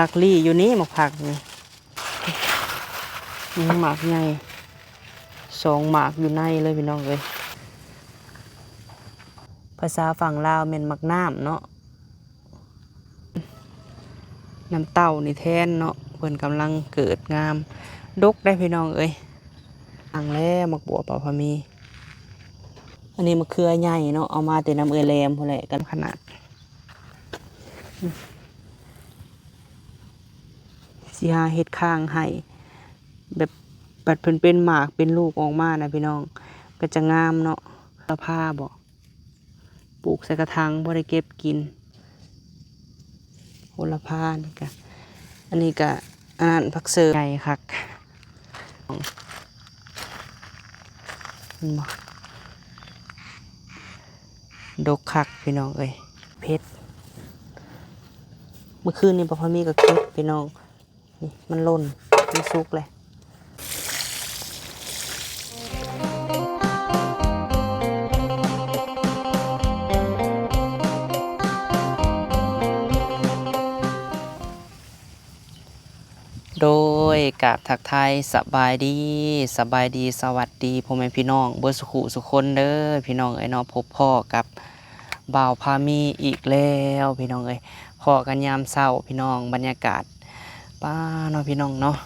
ຜັກລີ້ຢູ່ນີ້ ໝາກຜັກນີ້ ຍັງໝາກໃຫຍ່ ສອງໝາກຢູ່ໃນເລີຍພີ່ນ້ອງເອີຍ. ພາສາຝັ່ງລາວແມ່ນໝາກນ້ຳເນາະ ນ້ຳເຕົ້ານີ້ແທນເນາະ ເພິ່ນກຳລັງເກີດງາມ ດົກໄດ໋ພີ່ນ້ອງເອີຍ. ອັງແລ້ວໝາກບົວປາພະມີ ອັນນີ້ມະເຂືອໃຫຍ່ເນາະ ເອົາມາແຕ່ນຳເອື້ອຍແຫຼມພຸ້ນແຫຼະ ກັນຂະໜາດ ຊິຫາເຮັດຄ້າງໃຫ້ ແບບ ບັດເພິ່ນເປັນໝາກເປັນລູກອອກມານະພີ່ນ້ອງ ກໍຈະງາມເນາະ. ລະພາບໍ ປູກໃສ່ກະຖາງ ບໍ່ໄດ້ເກັບກິນ ໂຫລະພານີ້ກະ ອັນນີ້ກະ ອັນນັ້ນ ຜັກເສີມໃຫຍ່ຄັກ ເຫັນບໍ່ ດົກຄັກພີ່ນ້ອງເອີຍ. ເຜັດ ມື້ຄືນນີ້ບໍ່ຄ່ອຍມີກໍເກັບພີ່ນ້ອງ ນີ້ມັນຫຼົ່ນ ມັນສຸກແລ້ວ. ໂດຍກາບທັກທາຍສະບາຍດີ ສະບາຍດີ ສະຫວັດດີພໍ່ແມ່ພີ່ນ້ອງເບິດສຸຂູສຸຄົນເດີພີ່ນ້ອງເອີຍເນາະ. ພົບພໍ້ກັບ ບ່າວພາມີອີກແລ້ວພີ່ນ້ອງເອີຍ ພໍ້ກັນຍາມເຊົ້າພີ່ນ້ອງ. ບັນຍາກາດ ປ້າເນາະພີ່ນ້ອງເນາະ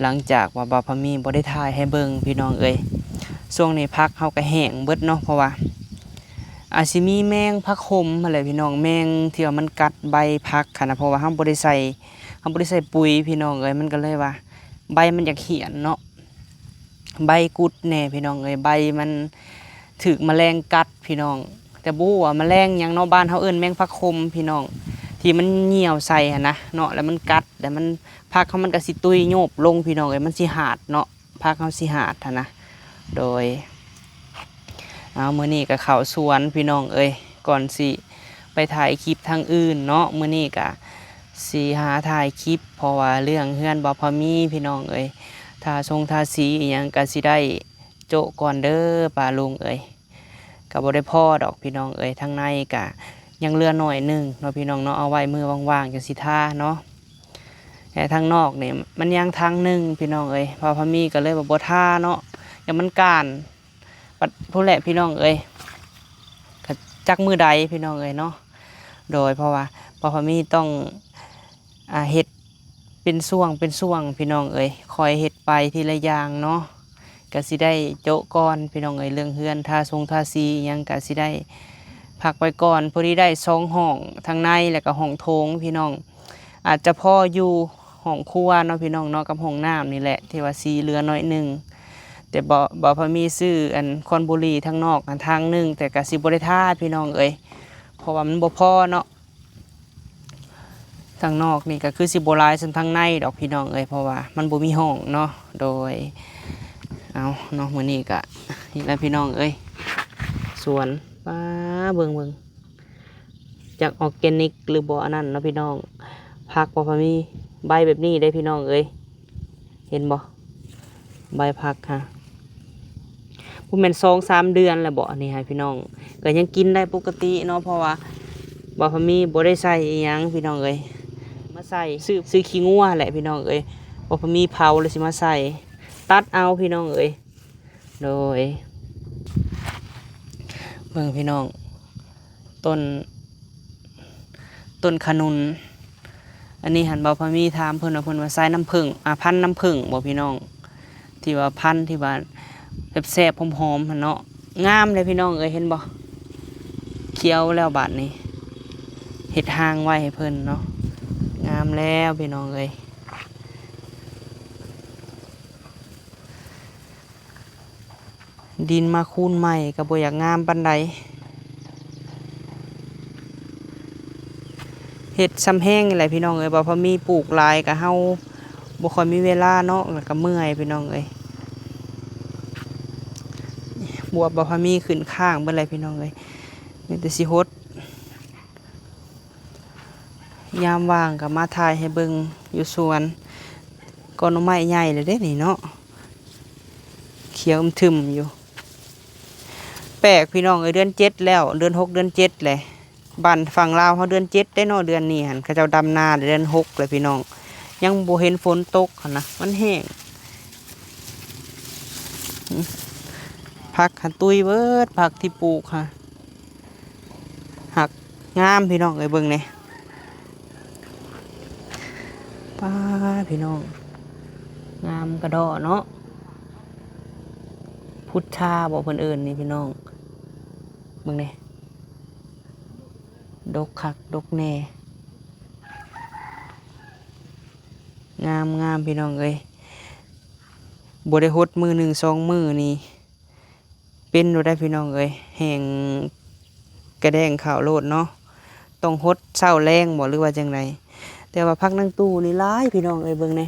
ຫຼັງຈາກວ່າບ່າວພາມີບໍ່ໄດ້ຖ່າຍໃຫ້ເບິ່ງພີ່ນ້ອງເອີຍ ຊ່ວງນີ້ຜັກເຮົາກໍແຫ້ງເບິດເນາະ ເພາະວ່າອາດຊິມີແມງຜັກຂົມຫັ້ນແຫຼະພີ່ນ້ອງ ແມງທີ່ວ່າມັນກັດໃບຜັກຫັ້ນນະ ເພາະວ່າເຮົາບໍ່ໄດ້ໃສ່ ເຮົາບໍ່ໄດ້ໃສ່ປຸ໋ຍພີ່ນ້ອງເອີຍ ມັນກໍເລີຍວ່າໃບມັນຢາກຫ້ຽນເນາະ. ໃບກຸດແດ່ພີ່ນ້ອງເອີຍ ໃບມັນຖືກມະແລງກັດພີ່ນ້ອງ ແຕ່ບໍ່ຮູ້ວ່າມະແລງຫຍັງເນາະ ບ້ານເຮົາເອີ້ນແມງຜັກຂົມພີ່ນ້ອງ ທີ່ມັນຍ່ຽວໃສ່ຫັ້ນນະເນາະ ແລ້ວມັນກັດ ແລ້ວມັນ ຜັກເຮົາມັນກໍຊິຕຸ້ຍໂຍບລົງພີ່ນ້ອງເອີຍ ມັນຊິຫາດເນາະ ຜັກເຮົາຊິຫາດຫັ້ນນະ. ໂດຍ ເອົາ ມື້ນີ້ກໍເຂົ້າສວນພີ່ນ້ອງເອີຍ ກ່ອນຊິໄປຖ່າຍຄລິບທາງອື່ນເນາະ ມື້ນີ້ກໍຊິຫາຖ່າຍຄລິບ ເພາະວ່າເລື່ອງເຮືອນບໍ່ພໍມີພີ່ນ້ອງເອີຍ ທາຊົງທາສີອີ່ຫຍັງກໍຊິໄດ້ໂຈະກ່ອນເດີປ້າລຸງເອີຍ ກໍບໍ່ໄດ້ພໍ້ດອກພີ່ນ້ອງເອີຍ. ທາງໃນກໍຍັງເຫຼືອໜ້ອຍໜຶ່ງເນາະພີ່ນ້ອງເນາະ ເອົາໄວ້ມື້ວ່າງໆຈັ່ງຊິທາເນາະ ແລະທາງນອກນີ້ມັນຍັງທາງໜຶ່ງພີ່ນ້ອງເອີຍ ບ່າວພາມີກໍເລີຍວ່າບໍ່ທາເນາະ ຢ່າມັນກ້ານ ບັດພຸ້ນແຫຼະພີ່ນ້ອງເອີຍ ກໍຈັກມື້ໃດພີ່ນ້ອງເອີຍເນາະ. ໂດຍ ເພາະວ່າບ່າວພາມີຕ້ອງ ອ່າ ເຮັດເປັນຊ່ວງເປັນຊ່ວງພີ່ນ້ອງເອີຍ ຄ່ອຍເຮັດໄປທີລະຢ່າງເນາະ ກະຊິໄດ້ໂຈະກ່ອນພີ່ນ້ອງເອີຍ ເລື່ອງເຮືອນ ທາຊົງທາສີອີ່ຫຍັງກະຊິໄດ້ພັກໄວ້ກ່ອນ. ພໍດີໄດ້ສອງຫ້ອງ ທາງໃນ ແລ້ວກະຫ້ອງໂຖງພີ່ນ້ອງ ອາດຈະພໍຢູ່ຫ້ອງຄົວເນາະພີ່ນ້ອງເນາະ ກັບຫ້ອງນ້ຳນີ້ແຫຼະ ທີ່ວ່າຊິເຫຼືອໜ້ອຍໜຶ່ງ ແຕ່ບໍ່ ບໍ່ພໍມີຊື້ອັນຄອນບູລີທາງນອກຫັ້ນທາງໜຶ່ງ ແຕ່ກະຊິບໍ່ໄດ້ທາພີ່ນ້ອງເອີຍ ເພາະວ່າມັນບໍ່ພໍເນາະ. ທາງນອກນີ້ກໍຄືຊິບໍ່ຫຼາຍສ່ຳທາງໃນດອກພີ່ນ້ອງເອີຍ ເພາະວ່າມັນບໍ່ມີຫ້ອງເນາະ. ໂດຍ ເອົາເນາະ ມື້ນີ້ກໍນີ້ແຫຼະພີ່ນ້ອງເອີຍ ສວນ ປ້າ ເບິ່ງ ເບິ່ງ ຈັກອອກແກນິກຫຼືບໍ່ອັນນັ້ນເນາະພີ່ນ້ອງ. ຜັກບໍ່ພໍມີໃບແບບນີ້ເດ້ພີ່ນ້ອງເອີຍ ເຫັນບໍ່ ໃບຜັກຫະ ບໍ່ແມ່ນສອງສາມເດືອນແລ້ວບໍ ອັນນີ້ໃຫ້ພີ່ນ້ອງ ກໍຍັງກິນໄດ້ປົກກະຕິເນາະ ເພາະວ່າບໍ່ພໍມີບໍ່ໄດ້ໃສ່ອີ່ຫຍັງພີ່ນ້ອງເອີຍ ມາໃສ່ ຊື້ ຊື້ຂີ້ງົວແຫຼະພີ່ນ້ອງເອີຍ ບໍ່ພໍມີເຜົາແລ້ວຊິມາໃສ່ ຕັດເອົາພີ່ນ້ອງເອີຍ. ໂດຍ ເບິ່ງພີ່ນ້ອງ ຕົ້ນ ຕົ້ນຂະໜຸນ ອັນນີ້ຫັ້ນ ບ່າວພາມີຖາມເພິ່ນວ່າ ເພິ່ນວ່າສາຍນ້ຳເຜິ້ງ ອາ ພັນນ້ຳເຜິ້ງບໍພີ່ນ້ອງ ທີ່ວ່າພັນທີ່ວ່າແຊບໆ ຫອມໆ ຫັ້ນເນາະ. ງາມເດ້ພີ່ນ້ອງເອີຍ ເຫັນບໍ່ ຂຽວແລ້ວບາດນີ້ ເຮັດຮາງໄວ້ໃຫ້ເພິ່ນເນາະ ງາມແລ້ວພີ່ນ້ອງເອີຍ. ດິນມາຄູນໃໝ່ກໍບໍ່ຢາກງາມປານໃດ ເຮັດຊ່ຳແຮງນີ້ແຫຼະພີ່ນ້ອງເອີຍ ບໍ່ພໍມີປູກຫຼາຍກໍເຮົາບໍ່ຄ່ອຍມີເວລາເນາະ ແລ້ວກໍເມື່ອຍພີ່ນ້ອງເອີຍ. ບວບບໍ່ພໍມີຂຶ້ນຄ້າງເບິດແລ້ວພີ່ນ້ອງເອີຍ ມີແຕ່ຊິຫົດ. ຍາມວ່າງກໍມາຖ່າຍໃຫ້ເບິ່ງຢູ່ສວນ ກໍໜໍ່ໄມ້ໃຫຍ່ແລ້ວເດ້ນີ້ເນາະ ຂຽວອຶ້ມທຶ່ມຢູ່. ແປກພີ່ນ້ອງເອີຍ ເດືອນເຈັດແລ້ວ ເດືອນຫົກ ເດືອນເຈັດແຫຼະ ບ້ານຝັ່ງລາວເຮົາເດືອນເຈັດໄດ໋ເນາະ ເດືອນນີ້ຫັ້ນ ເຂົາເຈົ້າດຳນາເດືອນຫົກແລ້ວພີ່ນ້ອງ ຍັງບໍ່ເຫັນຝົນຕົກຫັ້ນນະ ມັນແຫ້ງ. ຜັກຫັ້ນຕຸຍເບິດ ຜັກທີ່ປູກຫັ້ນ ຫັກງາມພີ່ນ້ອງເອີຍ ເບິ່ງແດ່ ປ້າ ພີ່ນ້ອງ ງາມກະດໍ້ເນາະ ພຸດຊາບໍເພິ່ນເອີ້ນນີ້ພີ່ນ້ອງ ເບິ່ງແດ່ ດົກຄັກດົກແນ່ ງາມໆ ພີ່ນ້ອງເອີຍ ບໍ່ໄດ້ຫົດມື້ໜຶ່ງສອງມື້ນີ້ ເປັນໂລດໄດ໋ພີ່ນ້ອງເອີຍ ແຫ້ງກະແດງເຂົ້າໂລດເນາະ ຕ້ອງຫົດເຊົ້າແລງບໍ ຫຼືວ່າຈັ່ງໃດ ແຕ່ວ່າຜັກນາງຕູ້ນີ້ຫຼາຍພີ່ນ້ອງເອີຍ ເບິ່ງແດ່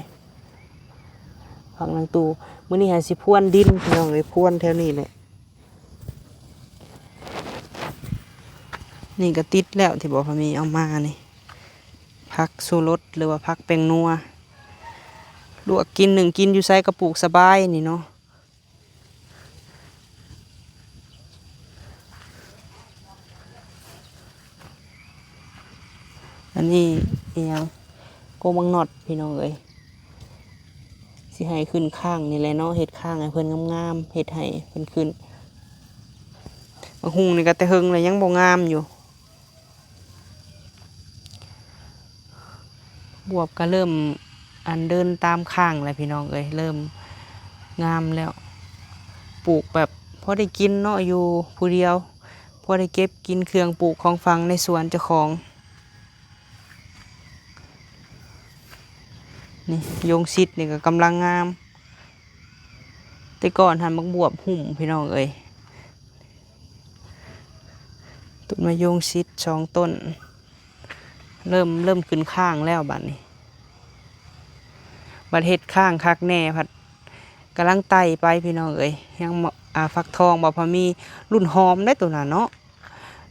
ຜັກນາງຕູ້ ມື້ນີ້ຫາຊິພວນດິນພີ່ນ້ອງເອີຍ ພວນແຖວນີ້ແຫຼະ ນີ້ກະຕິດແລ້ວທີ່ບໍ່ພາມີເອົາມານີ້ ຜັກຊູລົດ ຫຼືວ່າຜັກແປ້ງນົວ ລວກກິນ ໜຶ້ງກິນ ຢູ່ໃສກະປູກສະບາຍນີ້ເນາະ. ອັນນີ້ອີ່ຫຍັງ ກົກໝາກໜອດພີ່ນ້ອງເອີຍ ຊິໃຫ້ຂຶ້ນຄ້າງນີ້ແຫຼະເນາະ ເຮັດຄ້າງໃຫ້ເພິ່ນງາມໆ ເຮັດໃຫ້ເພິ່ນຂຶ້ນ ໝາກຫຸ່ງນີ້ກະແຕ່ເຫິງແລ້ວຍັງບໍ່ງາມຢູ່. ບວບກະເລີ່ມ ອັນ ເດີນຕາມຄ້າງແລ້ວພີ່ນ້ອງເອີຍ ເລີ່ມງາມແລ້ວ ປູກແບບພໍໄດ້ກິນເນາະ ຢູ່ຜູ້ດຽວ ພໍໄດ້ເກັບກິນເຄື່ອງປູກຂອງຝັງໃນສວນເຈົ້າຂອງ. ນີ້ ຢົງຊິດນີ້ກະກຳລັງງາມ ແຕ່ກ່ອນຫັ້ນໝາກບວບຫຸ້ມພີ່ນ້ອງເອີຍ ຕົ້ນມະຍົງຊິດສອງຕົ້ນ ເລີ່ມ ເລີ່ມຂຶ້ນຄ້າງແລ້ວບາດນີ້ ບັດເຮັດຄ້າງຄັກແນ່ພັດກຳລັງໄຕ່ໄປພີ່ນ້ອງເອີຍ ຍັງ ອາ ຟັກທອງບໍ່ພໍມີ ລຸ້ນຫອມໄດ໋ໂຕນັ້ນເນາະ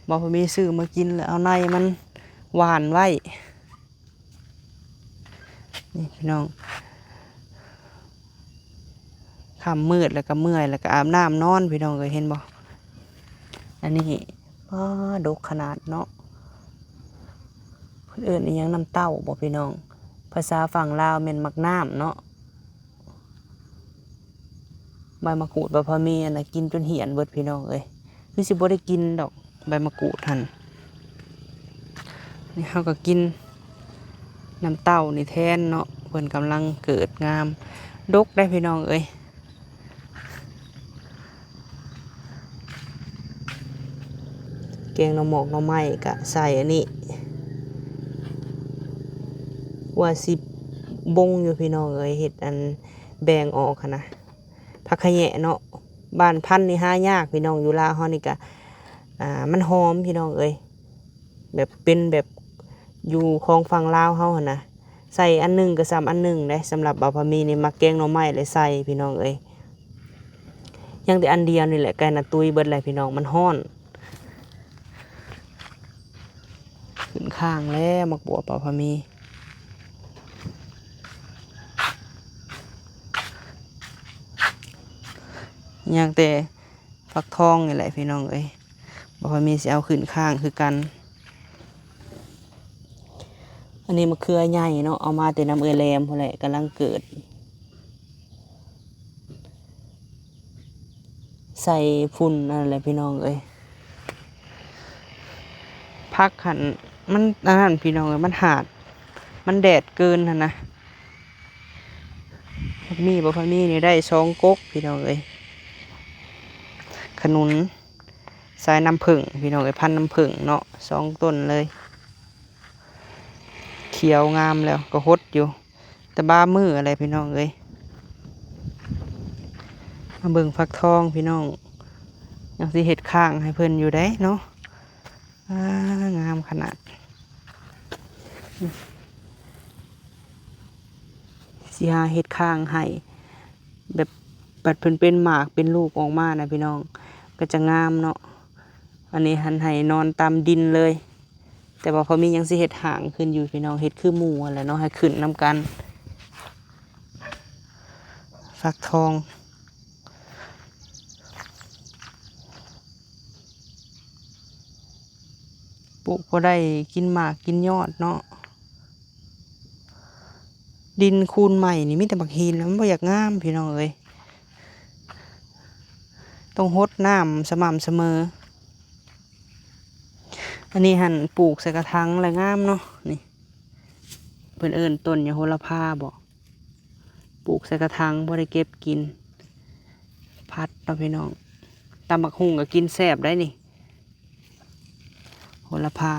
ບໍ່ພໍມີຊື້ມາກິນແລ້ວເອົາໃນມັນຫວ່ານໄວ້. ນີ້ພີ່ນ້ອງ ຄ່ຳມືດແລ້ວກະເມື່ອຍ ແລ້ວກະອາບນ້ຳນອນພີ່ນ້ອງເອີຍ ເຫັນບໍ່ ອັນນີ້ ປ້າ ດົກຂະໜາດເນາະ ເພິ່ນເອີ້ນອີ່ຫຍັງ ນ້ຳເຕົ້າບໍພີ່ນ້ອງ ພາສາຝັ່ງລາວແມ່ນໝາກນ້ຳເນາະ. ໃບໝາກກູດ ບໍ່ພໍມີ ອັນນະ ກິນຈົນຫ້ຽນເບິດພີ່ນ້ອງເອີຍ ຄືຊິບໍ່ໄດ້ກິນດອກໃບໝາກກູດຫັ້ນ ນີ້ເຮົາກະກິນນ້ຳເຕົ້ານີ້ແທນເນາະ ເພິ່ນກຳລັງເກີດງາມ ດົກໄດ໋ພີ່ນ້ອງເອີຍ ແກງໜໍ່ໝອກໜໍ່ໄມ້ກະໃສ່ອັນນີ້ ວ່າຊິບົງຢູ່ພີ່ນ້ອງເອີຍ ເຮັດອັນ ແບ່ງອອກຫັ້ນນະ ຜັກຂະແຍະເນາະ ບ້ານພັນນີ້ຫາຍາກພີ່ນ້ອງ ຢູ່ລາວເຮົານີ້ກະ ອາ ມັນຫອມພີ່ນ້ອງເອີຍ ແບບເປັນແບບຢູ່ຂອງຝັ່ງລາວເຮົາຫັ້ນນະ ໃສ່ອັນໜຶ່ງກະສ່ຳອັນໜຶ່ງເດ້ ສຳລັບບ່າວພາມີນີ້ມັກແກງໜໍ່ໄມ້ແລະໃສ່ພີ່ນ້ອງເອີຍ ຍັງແຕ່ອັນດຽວນີ້ແຫຼະ ໃກ້ນະຕຸ້ຍເບິດແລ້ວພີ່ນ້ອງ ມັນຮ້ອນ. ຂຶ້ນຄ້າງແລ້ວໝາກບົວບ່າວພາມີ ຍັງແຕ່ຟັກທອງນີ້ແຫຼະພີ່ນ້ອງເອີຍ ບ່າວພາມີຊິເອົາຂຶ້ນຄ້າງຄືກັນ. ອັນນີ້ມະເຂືອໃຫຍ່ເນາະ ເອົາມາແຕ່ນຳເອື້ອຍແຫຼມພຸ້ນແຫຼະ ກຳລັງເກີດ. ໃສ່ຝຸ່ນຫັ້ນແຫຼະພີ່ນ້ອງເອີຍ ຜັກຫັ້ນມັນອັນນັ້ນພີ່ນ້ອງເອີຍ ມັນຫາດ ມັນແດດເກີນຫັ້ນນະ. ມີບໍ່ ພາມີນີ້ໄດ້ສອງກົກພີ່ນ້ອງເອີຍ ຂະໜຸນສາຍນ້ຳເຜິ້ງພີ່ນ້ອງເອີຍ ພັນນ້ຳເຜິ້ງເນາະ ສອງຕົ້ນເລີຍ ຂຽວງາມແລ້ວ ກະຫົດຢູ່. ແຕ່ບາມື້ແຫຼະພີ່ນ້ອງເອີຍ ມາເບິ່ງຟັກທອງພີ່ນ້ອງ ຍັງຊິເຮັດຄ້າງໃຫ້ເພິ່ນຢູ່ເດ້ເນາະ. ອາ ງາມຂະໜາດ ຊິຫາເຮັດຄ້າງໃຫ້ ແບບ ບັດເພິ່ນເປັນໝາກເປັນລູກອອກມານະພີ່ນ້ອງ ກະຈະງາມເນາະ. ອັນນີ້ຫັ້ນໃຫ້ນອນຕາມດິນເລີຍ. ແຕ່ວ່າພໍມີຍັງຊິເຮັດຫ້າງຂຶ້ນຢູ່ພີ່ນ້ອງ ເຮັດຄືໝູ່ຫັ້ນແຫຼະເນາະ ໃຫ້ຂຶ້ນນຳກັນ. ຟັກທອງ ປູ ປູກພໍໄດ້ກິນໝາກກິນຍອດເນາະ. ດິນໂຄນໃໝ່ນີ້ມີແຕ່ໝາກຫີນ ມັນບໍ່ຢາກງາມພີ່ນ້ອງເອີຍ. ຕ້ອງຫົດນ້ຳສະໝ່ຳສະເໝີ. ອັນນີ້ຫັ້ນປູກໃສ່ກະຖາງແລ້ວງາມເນາະ. ນີ້ ເພິ່ນເອີ້ນຕົ້ນຫຍັງ ໂຫລະພາບໍ? ປູກໃສ່ກະຖາງ ພໍໄດ້ເກັບກິນ ຜັດເນາະພີ່ນ້ອງ. ຕຳບັກຫຸ່ງກໍກິນແຊບໄດ໋ນີ້. ໂຫລະພາ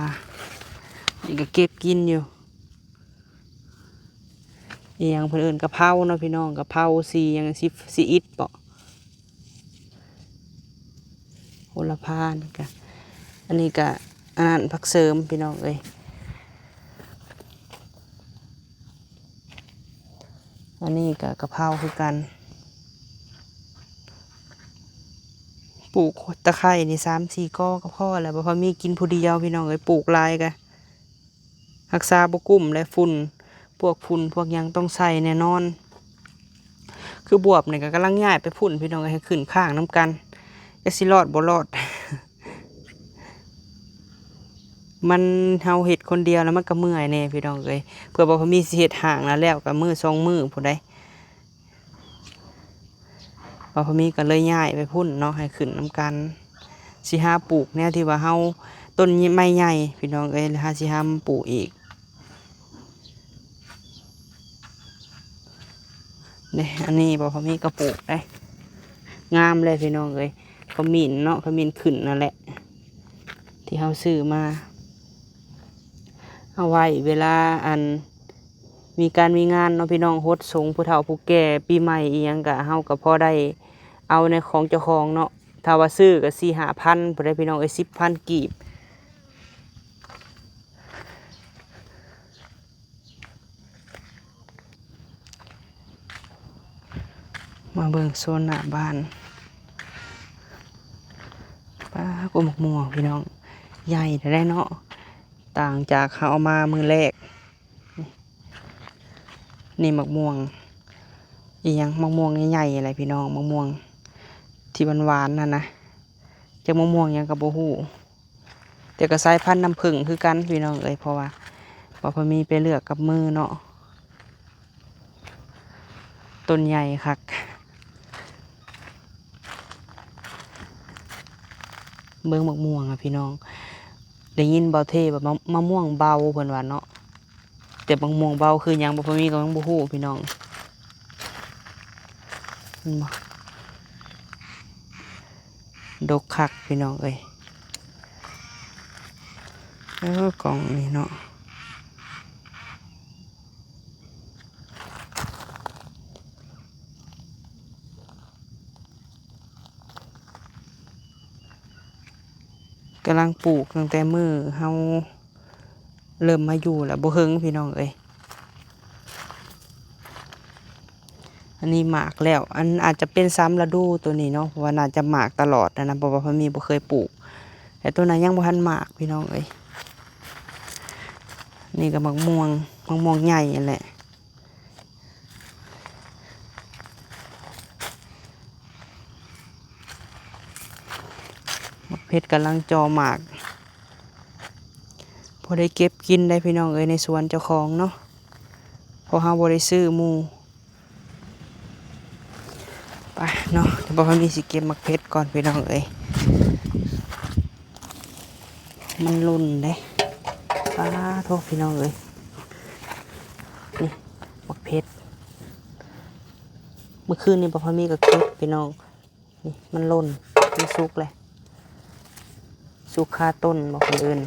ນີ້ກໍເກັບກິນຢູ່. ອີຫຍັງເພິ່ນເອີ້ນກະເພົາເນາະພີ່ນ້ອງ ກະເພົາ ສີຫຍັງ ສີ ສີອິດບໍ? ໂຫລະພານີ້ກະ ອັນນີ້ກະ ອັນນັ້ນ ຜັກເສີມພີ່ນ້ອງເອີຍ. ອັນນີ້ກະກະເພົາຄືກັນ. ປູກຕະໄຄຮ້ນີ້ສາມສີ່ກໍກໍພໍແລ້ວ ບໍ່ພໍມີກິນຜູ້ດຽວພີ່ນ້ອງເອີຍ. ປູກຫຼາຍກະຮັກສາບໍ່ກຸ້ມ ແລະຝຸ່ນ ພວກຝຸ່ນພວກຫຍັງຕ້ອງໃສ່ແນ່ນອນ. ຄືບວບນີ້ກໍກຳລັງຍ້າຍໄປພຸ້ນພີ່ນ້ອງເອີຍ ໃຫ້ຂຶ້ນຄ້າງນຳກັນ ຈັກຊິລອດບໍ່ລອດ. ມັນ ເຮົາເຮັດຄົນດຽວແລ້ວມັນກໍເມື່ອຍແດ່ພີ່ນ້ອງເອີຍ. ເພື່ອບໍ່ພໍມີຊິເຮັດຫ້າງນະ ແລ້ວກໍມື້ສອງມື້ພຸ້ນໃດ໋. ບໍ່ພໍມີກໍເລີຍຍ້າຍໄປພຸ້ນເນາະ ໃຫ້ຂຶ້ນນຳກັນ. ຊິຫາປູກແນວທີ່ວ່າເຮົາ ຕົ້ນໄມ້ໃຫຍ່ພີ່ນ້ອງເອີຍ ແລ້ວຫາຊິຫາມາປູກອີກ. ເດ້ ອັນນີ້ບໍ່ພໍມີກໍປູກໄດ້ ງາມແລ້ວພີ່ນ້ອງເອີຍ. ຂະມິ້ນເນາະ ຂະມິ້ນຂຶ້ນນັ້ນແຫຼະ ທີ່ເຮົາຊື້ມາ ເອົາໄວ້ເວລາ ອັນ ມີການມີງານເນາະພີ່ນ້ອງ ຫົດສົງຜູ້ເຖົ້າຜູ້ແກ່ ປີໃໝ່ອີ່ຫຍັງກະ ເຮົາກະພໍໄດ້ເອົາໃນຂອງເຈົ້າຂອງເນາະ. ຖ້າວ່າຊື້ກະສີ່ຫ້າພັນພຸ້ນໃດ໋ພີ່ນ້ອງເອີຍ ສິບພັນກີບ. ມາເບິ່ງໂຊນໜ້າບ້ານ ປ້າ ໂອ້ ໝາກມ່ວງພີ່ນ້ອງ ໃຫຍ່ແທ້ເນາະ ຕ່າງຈາກເຮົາເອົາມາມື້ແລກ. ນີ້ໝາກມ່ວງ ອີ່ຫຍັງ ໝາກມ່ວງໃຫຍ່ໆ ຫັ້ນແຫຼະພີ່ນ້ອງ ໝາກມ່ວງທີ່ຫວານໆ ຫັ້ນນະ ຈັກໝາກມ່ວງຫຍັງກໍບໍ່ຮູ້. ແຕ່ກໍສາຍພັນນ້ຳເຜິ້ງຄືກັນພີ່ນ້ອງເອີຍ ເພາະວ່າ ວ່າເພິ່ນມີໄປເລືອກກັບມືເນາະ. ຕົ້ນໃຫຍ່ຄັກ ເບິ່ງໝາກມ່ວງອະພີ່ນ້ອງ. ໄດ້ຍິນເບົາເທວ່າ ມະ ມະມ່ວງເບົາເພິ່ນວ່າເນາະ. ແຕ່ບັກມ່ວງເບົາຄືຫຍັງ ບໍ່ພໍມີກໍຍັງບໍ່ຮູ້ພີ່ນ້ອງ ເຫັນບໍ່? ດົກຄັກພີ່ນ້ອງເອີຍ ເອີ ກ້ອງນີ້ເນາະ. ກຳລັງປູກຕັ້ງແຕ່ມື້ເຮົາເລີ່ມມາຢູ່ແລ້ວ ບໍ່ເຖິງພີ່ນ້ອງເອີຍ. ອັນນີ້ໝາກແລ້ວ ອັນ ອາດຈະເປັນສາມລະດູໂຕນີ້ເນາະ ເພາະວ່າໜ້າຈະໝາກຕະຫຼອດຫັ້ນນະ ເພາະວ່າພາມີບໍ່ເຄີຍປູກ ແຕ່ໂຕນັ້ນຍັງບໍ່ທັນໝາກພີ່ນ້ອງເອີຍ. ນີ້ກໍໝາກມ່ວງ ໝາກມ່ວງໃຫຍ່ຫັ້ນແຫຼະ. ໝາກເຜັດກຳລັງຈ່ອໝາກ ພໍໄດ້ເກັບກິນໄດ້ພີ່ນ້ອງເອີຍ ໃນສວນເຈົ້າຂອງເນາະ ເພາະເຮົາບໍ່ໄດ້ຊື້ໝູ່. ໄປເນາະ ດຽວບໍ່ມີຊິເກັບໝາກເຜັດກ່ອນພີ່ນ້ອງເອີຍ ມັນຫຼົ່ນເດ້. ປາໂທ ພີ່ນ້ອງເອີຍ ນີ້ໝາກເຜັດ ມື້ຄືນນີ້ບໍ່ພໍມີກໍເກັບພີ່ນ້ອງ ນີ້ມັນຫຼົ່ນ ມັນສຸກແລ້ວ ສຸກຄາຕົ້ນບໍ່ ເພິ່ນເອີ້ນ.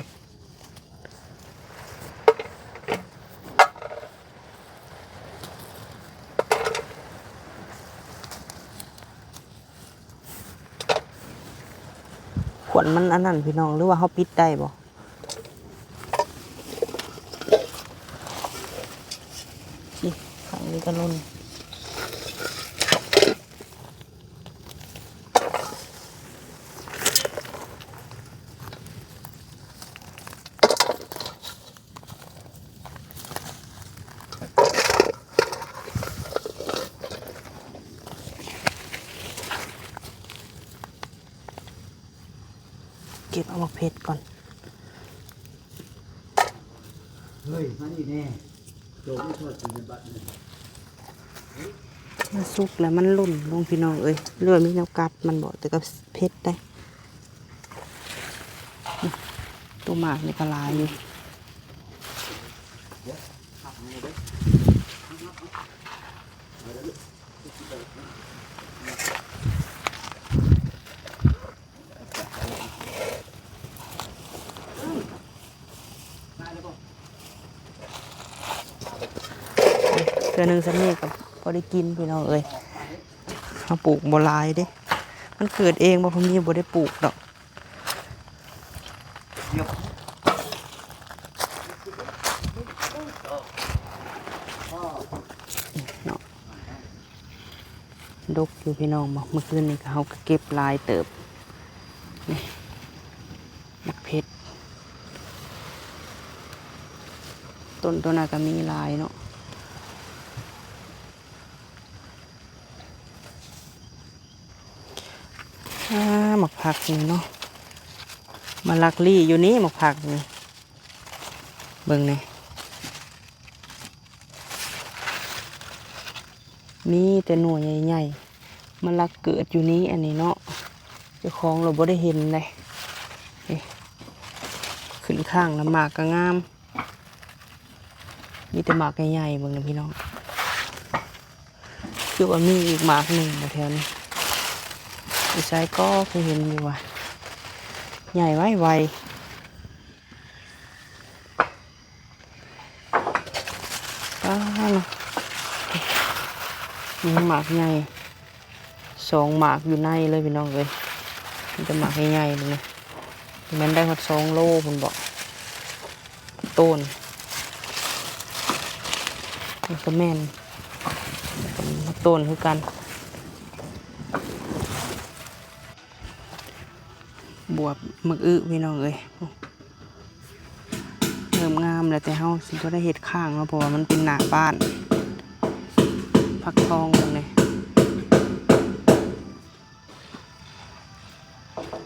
ຂວັນມັນອັນນັ້ນພີ່ນ້ອງ ຫຼືວ່າເຮົາປິດໄດ້ບໍ່? ນີ້ ຂ້າງນີ້ກໍຫຼົ່ນ. ເກັບເອົາໝາກເຜັດກ່ອນ. ເຮີ້ຍ ມານີ້ແນ່ ໂຈມາຊ່ອຍກິນໃນບັດນີ້. ມັນສຸກແລ້ວມັນຫຼົ່ນລົງພີ່ນ້ອງເອີຍ ຫຼືວ່າມີແນວກັດມັນບໍ ແຕ່ກໍເຜັດໄດ໋. ໂຕໝາກນີ້ກໍຫຼາຍຢູ່. ເທື່ອໜຶ່ງສ່ຳນີ້ກໍພໍໄດ້ກິນພີ່ນ້ອງເອີຍ. ເຮົາປູກບໍ່ຫຼາຍເດ້ ມັນເກີດເອງບໍ່ ເພາະມີ ບໍ່ໄດ້ປູກດອກເນາະ. ດົກຢູ່ພີ່ນ້ອງ ເມື່ອຄືນນີ້ກໍ ເຮົາກໍເກັບຫຼາຍເຕີບ. ນີ້ ໝາກເຜັດ ຕົ້ນໂຕນັ້ນກໍມີຫຼາຍເນາະ. ອາ ໝາກຜັກນີ້ເນາະ ມາລັກລີ້ຢູ່ນີ້ ໝາກຜັກນີ້ ເບິ່ງແນ່. ມີແຕ່ໜ່ວຍໃຫຍ່ໆ ມາລັກເກີດຢູ່ນີ້ ອັນນີ້ເນາະ ເຈົ້າຂອງລະບໍ່ໄດ້ເຫັນເດ້. ນີ້ ຂຶ້ນຂ້າງລະໝາກກໍງາມ ມີແຕ່ໝາກໃຫຍ່ໆ ເບິ່ງນະພີ່ນ້ອງ. ຄືວ່າມີອີກໝາກໜຶ່ງຢູ່ແຖວນີ້ ຢູ່ໃສກໍຄືເຫັນຢູ່ວ່າ ໃຫຍ່ໄວໆ. ປ້າ ມີໝາກໃຫຍ່ສອງໝາກຢູ່ໃນເລີຍພີ່ນ້ອງເອີຍ ມີແຕ່ໝາກໃຫຍ່ໆ ນີ້ ແມ່ນໄດ້ຮອດສອງໂລພຸ້ນບໍ ຕົ້ນ ນີ້ກໍແມ່ນຕົ້ນຄືກັນ. ບວບ ໝາກອຶ ພີ່ນ້ອງເອີຍ ເລີ່ມງາມແລ້ວ ແຕ່ເຮົາຊິບໍ່ໄດ້ເຮັດຂ້າງເນາະ ເພາະວ່າມັນເປັນໜ້າບ້ານ. ຜັກທອງເບິ່ງແນ່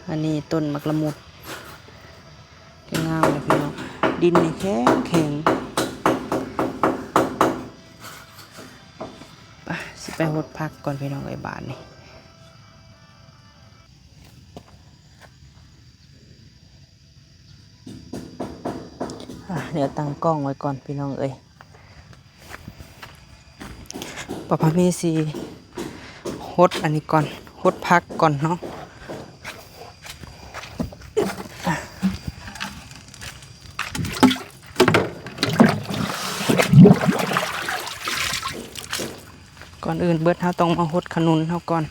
ອັນນີ້ຕົ້ນໝາກລະມຸດ ງາມເລີຍພີ່ນ້ອງ ດິນນີ້ແຂງແຂງ. ໄປ ຊິໄປຫົດຜັກກ່ອນພີ່ນ້ອງເອີຍ ບາດນີ້. ອ່ະ ດຽວຕັ້ງກ້ອງໄວ້ກ່ອນພີ່ນ້ອງເອີຍ ປ້າພາມີຊິຫົດອັນນີ້ກ່ອນ ຫົດຜັກກ່ອນເນາະ. ກ່ອນອື່ນເບິດ ເຮົາຕ້ອງມາຫົດຂະໜຸນເຮົາກ່ອນ.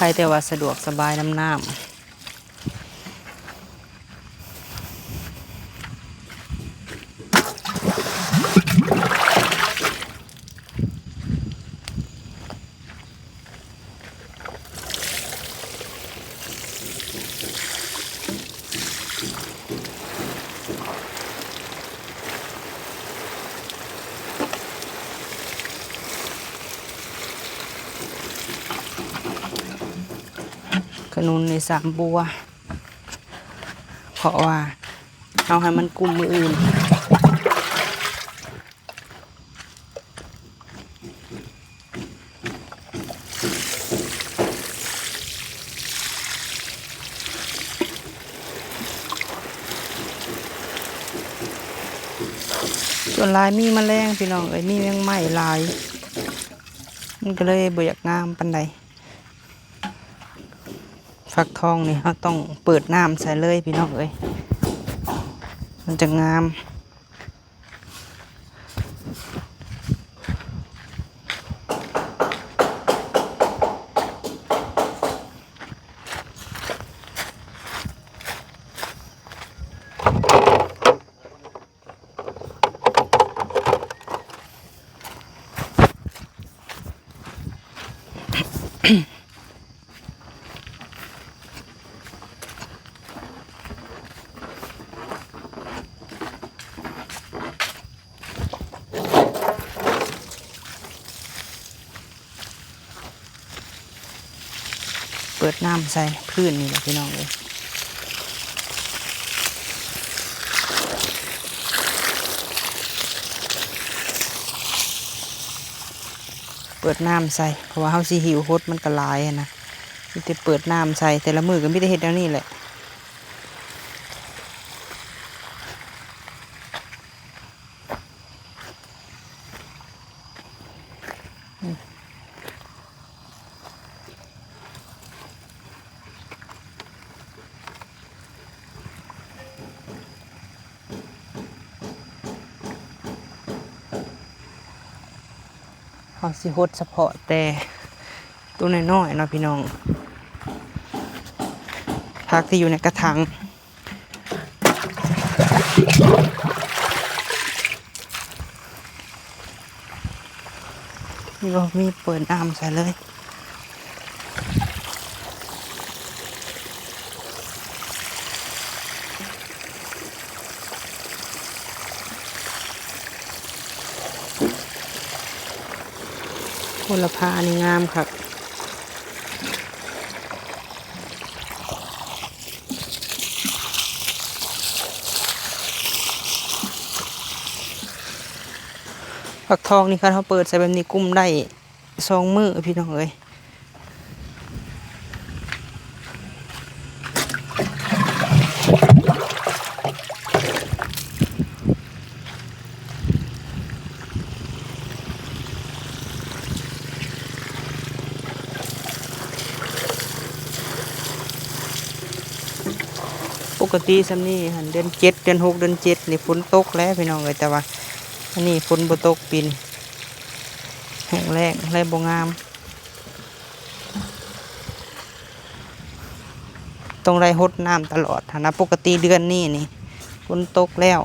ໃຄແຕ່ວ່າສະດວກສະບາຍນຳນ້ຳ. ຂະໜຸນນີ້ສາມບົວ ເພາະວ່າເອົາໃຫ້ມັນກຸ້ມມື້ອື່ນ. ສ່ວນຫຼາຍມີແມະແລງພີ່ນ້ອງເອີຍ ມີແມງໄມ້ຫຼາຍ ມັນກໍເລີຍບໍ່ຢາກງາມປານໃດ. ຝັກທອງນີ້ເຮົາຕ້ອງເປີດນ້ຳໃສ່ເລີຍພີ່ນ້ອງເອີຍ ມັນຈະງາມ. ໂ ປີດນ້ຳໃສ່ພື້ນນີ້ແຫຼະພີ່ນ້ອງເອີຍ. ເປີດນ້ຳໃສ່ ເພາະວ່າເຮົາຊິຫິ້ວຫົດມັນກໍຫຼາຍຫັ້ນນະ, ມີແຕ່ເປີດນ້ຳໃສ່ ແຕ່ລະມື້ກໍມີແຕ່ເຮັດແນວນີ້ແຫຼະ. ເຮົາຊິຫົດສະເພາະແຕ່ໂຕນ້ອຍໆເນາະພີ່ນ້ອງ, ຜັກທີ່ຢູ່ໃນກະຖາງ. ນີ້ບໍ່ມີ ເປີດນ້ຳໃສ່ເລີຍ. ໂຫລະພານີ້ງາມຄັກ. ຜັກທອງນີ້ ຄັນເຮົາເປີດໃສ່ແບບນີ້ ກຸ້ມໄດ້ສອງມື້ພີ່ນ້ອງເອີຍ. ປົກກະຕິຊ່ຳນີ້ຫັ້ນ ເດືອນເຈັດ ເດືອນຫົກ ເດືອນເຈັດນີ້ຝົນຕົກແລ້ວພີ່ນ້ອງເອີຍ, ແຕ່ວ່າອັນນີ້ຝົນບໍ່ຕົກປີນີ້ ແຫ້ງແລ້ງ ແລະ ບໍ່ງາມ. ຕ້ອງໄດ້ຫົດນ້ຳຕະຫຼອດຫັ້ນນະ, ປົກກະຕິເດືອນນີ້ນີ້ຝົນຕົກແລ້ວ.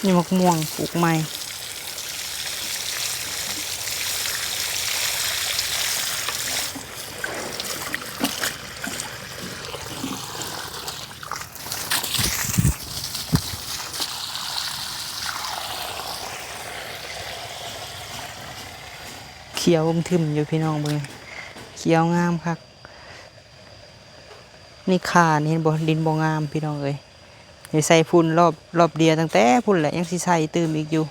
ນີ້ໝາກມ່ວງປູກໃໝ່. ຂຽວອຶ້ມທຶ້ມຢູ່ພີ່ນ້ອງເບິ່ງ, ຂຽວງາມຄັກ. ນີ້ຂ່ານີ້ເຫັນບໍ່ ດິນບໍ່ງາມພີ່ນ້ອງເອີຍ. ໄດ້ໃສ່ຝຸ່ນລອບ ລອບດຽວຕັ້ງແຕ່ພຸ້ນແຫຼະ ຍັງຊິໃສ່ຕື່ມອີກຢູ່.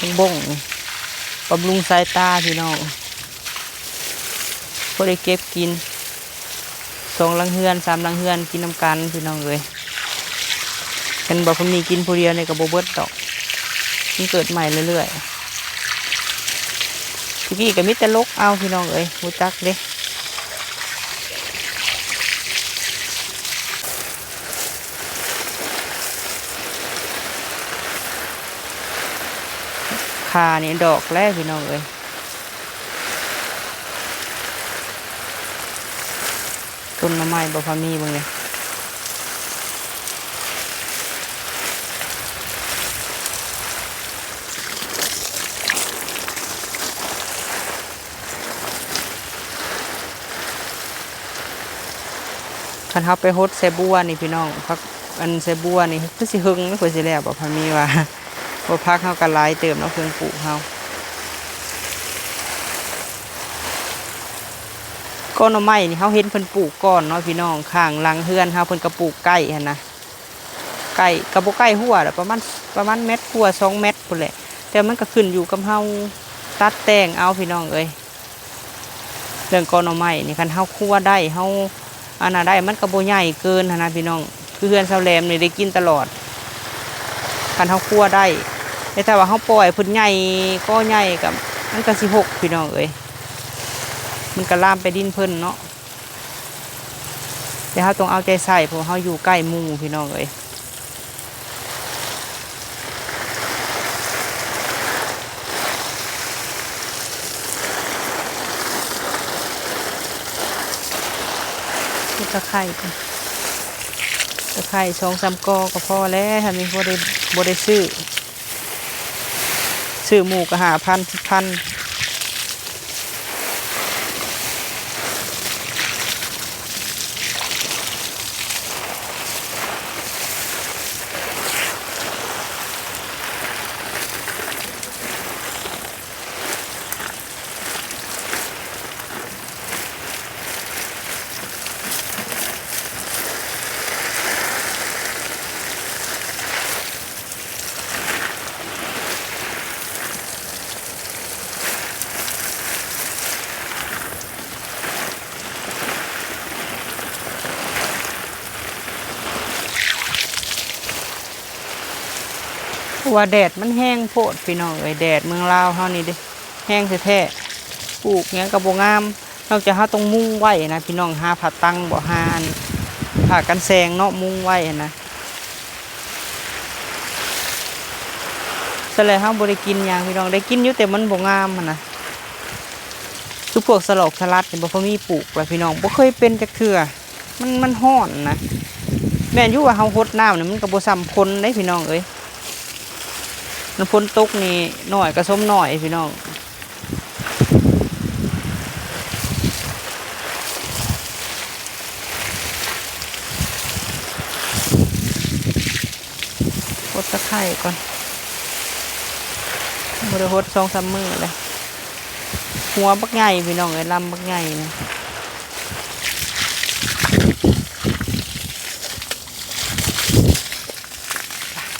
ຜັກບົ້ງ ບຳລຸງສາຍຕາພີ່ນ້ອງ, ພໍໄດ້ເກັບກິນ ສອງຫຼັງເຮືອນ ສາມຫຼັງເຮືອນ ກິນນຳກັນພີ່ນ້ອງເອີຍ. ຄັນບໍ່ຄົນມີກິນຜູ້ດຽວນີ້ກໍບໍ່ເບິດດອກ, ມັນເກີດໃໝ່ເລື້ອຍໆ. ຕະກີ້ກໍມີແຕ່ຫຼົກເອົາພີ່ນ້ອງເອີຍ, ຮູ້ຈັກເດ້. ຂ່ານີ້ດອກແລ້ວພີ່ນ້ອງເອີຍ. ຕົ້ນໜໍ່ໄມ້ບໍ່ພາມີເບິ່ງເດ້. ຄັນເຮົາໄປຫົດໃສ່ບົວນີ້ພີ່ນ້ອງ, ຜັກອັນໃສ່ບົວນີ້ຄືຊິເຫິງ ຄືຊິແລ້ວບໍ່ພາມີວ່າ. ເພາະຜັກເຮົາກໍຫຼາຍເຕີບເນາະ ເຄື່ອງປູກເຮົາ. ກໍໜໍ່ໄມ້ນີ້ເຮົາເຫັນເພິ່ນປູກກ່ອນເນາະພີ່ນ້ອງ, ຂ້າງຫຼັງເຮືອນເຮົາເພິ່ນກໍປູກໃກ້ຫັ້ນນະ. ໃກ້ ກໍບໍ່ໃກ້ຮົ້ວດອກ, ປະມານ ປະມານແມັດກວ່າສອງແມັດພຸ້ນແຫຼະ, ແຕ່ມັນກໍຂຶ້ນຢູ່ກັບເຮົາຕັດແຕ່ງເອົາພີ່ນ້ອງເອີຍ. ເລື່ອງກໍໜໍ່ໄມ້ນີ້ ຄັນເຮົາຄົວໄດ້ ເຮົາອັນນັ້ນໄດ້ ມັນກໍບໍ່ໃຫຍ່ເກີນຫັ້ນນະພີ່ນ້ອງ. ຄືເຮືອນຊາວແຫຼມນີ້ໄດ້ກິນຕະຫຼອດ ຄັນເຮົາຄົວໄດ້. ແຕ່ຖ້າວ່າເຮົາປ່ອຍເພິ່ນໃຫຍ່ ກໍໃຫຍ່ ກໍ ມັນກໍຊິຫົກພີ່ນ້ອງເອີຍ ມັນກໍລາມໄປດິນເພິ່ນເນາະ. ແຕ່ເຮົາຕ້ອງເອົາໃຈໃສ່ ເພາະເຮົາຢູ່ໃກ້ໝູ່ພີ່ນ້ອງເອີຍ. ເຮັດຕະໄຄ ຕະໄຄສອງສາມກໍກໍພໍແລ້ວ ຖ້າມີ ບໍ່ໄດ້ ບໍ່ໄດ້ຊື້ ຊື້ໝູ່ກໍຫ້າພັນ ສິບພັນ. ເພາະວ່າແດດມັນແຮງໂພດພີ່ນ້ອງເອີຍ ແດດເມືອງລາວເຮົານີ້ເດ້ ແຮງແທ້ໆ ປູກຫຍັງກໍບໍ່ງາມ. ນອກຈາກເຮົາຕ້ອງມຸງໄວ້ນະພີ່ນ້ອງ ຫາຜ້າຕັງບໍ ຫາອັນຜ້າກັນແສງເນາະ ມຸງໄວ້ຫັ້ນນະ. ສະແລະເຮົາບໍ່ໄດ້ກິນຫຍັງພີ່ນ້ອງ ໄດ້ກິນຢູ່ ແຕ່ມັນບໍ່ງາມຫັ້ນນະ. ຄືພວກສະຫຼອກສະຫຼັດນີ້ ບໍ່ພໍມີປູກລະພີ່ນ້ອງ ບໍ່ເຄີຍເປັນຈັກເທື່ອ ມັນ ມັນຮ້ອນນະ. ແມ່ນຢູ່ວ່າເຮົາຫົດນ້ຳນີ້ ມັນກໍບໍ່ຊ່ຳຝົນເດ້ພີ່ນ້ອງເອີຍ ມັນຝົນຕົກນີ້ ໜ້ອຍກໍສົມໜ້ອຍພີ່ນ້ອງ. ຫົດຕະໄຄກ່ອນ ບໍ່ໄດ້ຫົດສອງສາມມື້ແລ້ວ. ຫົວບັກໃຫຍ່ພີ່ນ້ອງເອີຍ ລຳບັກໃຫຍ່ນະ.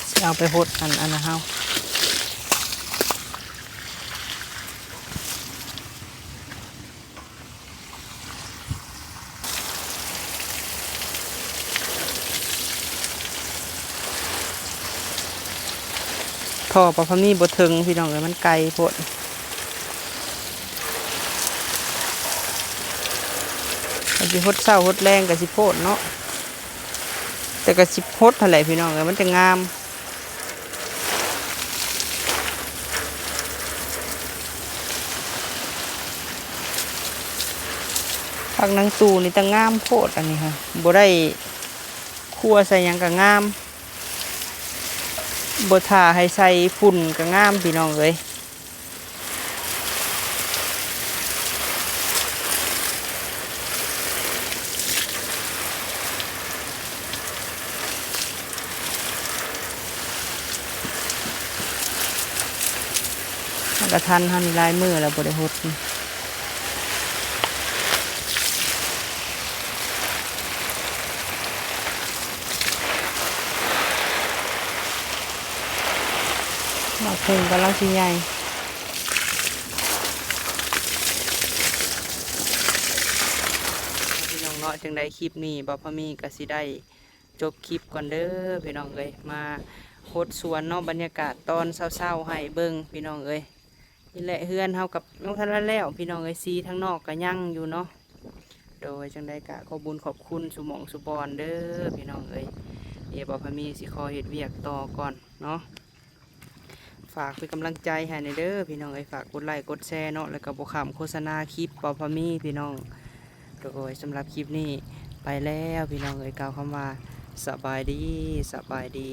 ຊິເອົາໄປຫົດອັນ ອັນນະເຮົາ. ທໍ່ປາພາມີບໍ່ເຖິງພີ່ນ້ອງເອີຍ ມັນໄກໂພດ. ຄັນຊິຫົດເຊົ້າຫົດແລງກໍຊິໂພດເນາະ ແຕ່ກໍຊິຫົດຫັ້ນແຫຼະພີ່ນ້ອງເອີຍ ມັນຈັ່ງງາມ. ຜັກນາງຕູ່ນີ້ຕະງາມໂພດ ອັນນີ້ຫະ ບໍ່ໄດ້ຄົວໃສ່ຫຍັງກະງາມ ບໍ່ຖ້າໃຫ້ໃສ່ຝຸ່ນກະງາມພີ່ນ້ອງເອີຍ. ມັນກະທັນເຮົານີ້ ຫຼາຍມື້ແລ້ວບໍ່ໄດ້ຫົດ. ໝາກຫຸ່ງກຳລັງຊິໃຫຍ່ ພີ່ນ້ອງເນາະ. ຈັ່ງໃດຄລິບນີ້ ບ່າວພາມີກໍຊິໄດ້ຈົບຄລິບກ່ອນເດີພີ່ນ້ອງເອີຍ. ມາຫົດສວນເນາະ ບັນຍາກາດຕອນເຊົ້າໆໃຫ້ເບິ່ງພີ່ນ້ອງເອີຍ. ນີ້ແຫຼະ ເຮືອນເຮົາກັບຍັງບໍ່ທັນແລ້ວພີ່ນ້ອງເອີຍ ສີທາງນອກກໍຍັງຢູ່ເນາະ. ໂດຍ ຈັ່ງໃດກະຂອບບຸນຂອບຄຸນສູ່ໝ່ອງສູ່ບ່ອນເດີພີ່ນ້ອງເອີຍ. ດຽວບ່າວພາມີຊິຂໍເຮັດວຽກຕໍ່ກ່ອນເນາະ. ຝາກເປັນກຳລັງໃຈໃຫ້ແດ່ເດີພີ່ນ້ອງເອີຍ ຝາກກົດໄລ້ກົດແຊເນາະ ແລ້ວກໍບໍ່ຂ້າມໂຄສະນາຄລິບບ່າວພາມີພີ່ນ້ອງ. ໂດຍ ສຳລັບຄລິບນີ້ໄປແລ້ວພີ່ນ້ອງເອີຍ ກ່າວຄຳວ່າສະບາຍດີ ສະບາຍດີ.